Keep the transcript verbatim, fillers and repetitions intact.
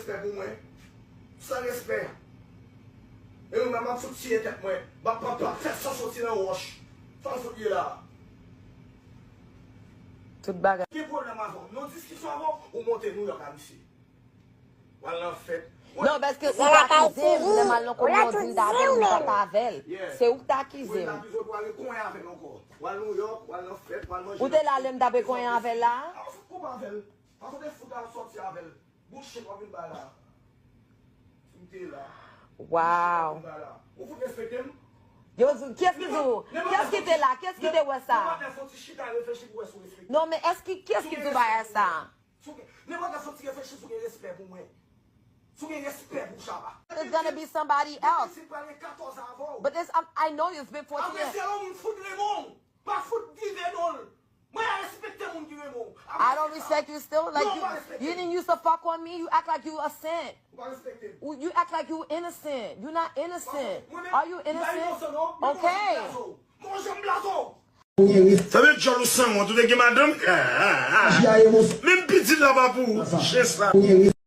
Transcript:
Respè pou mwen. San respè. E nou menm ap fout siye tèt mwen. Bap, bap, bap, tèt sa soti nan wòch. Sa l fout ye la. Tout bagay. Gen pwoblèm avè w. Nan diskisyon avè w, ou monte Nouyòk a misye. W al nan fèt. Non, paske ou t akize m, lè m al nan komin, ou di m t avè l, m pa t avè l. Se ou k t akize m. Ou te la lè m t ap konyen avè l la? A, ou fout koupe avè l. Paske w te fout al sòti avè l. Bouche w ap vin bay la. M te la. Wow. Ou fout respekte m? Yo, kiyès ki di w? Kiyès ki te la? Kiyès ki te wè sa? Nenpòt lè fò ti chita reflechi pou wè si w respekte m. Non, men èske kiyès ki di w bagay sa? Nenpòt lè fò ti reflechi si w gen respè pou mwen. Si w gen respè pou Shabba. It's gonna be somebody else. Pitit pral gen katòz an avè w. But this, I'm, I know it's been fourteen years. Apre se lè yon moun fout renmen w. Pa fout dive non l. Mwen pa respekte moun ki renmen w. I don't respect you still. Like you, you didn't used to fuck on me. You act like you a saint. Ou pa respekte m. You act like you innocent. You not innocent. Are you innocent? Okay. Mwen pa inosan non. Mwen pa janm blaze w. Sa vle djòl ou sanwont, ou te gen madanm? Menm pitit la pa pou ou. Chen sa.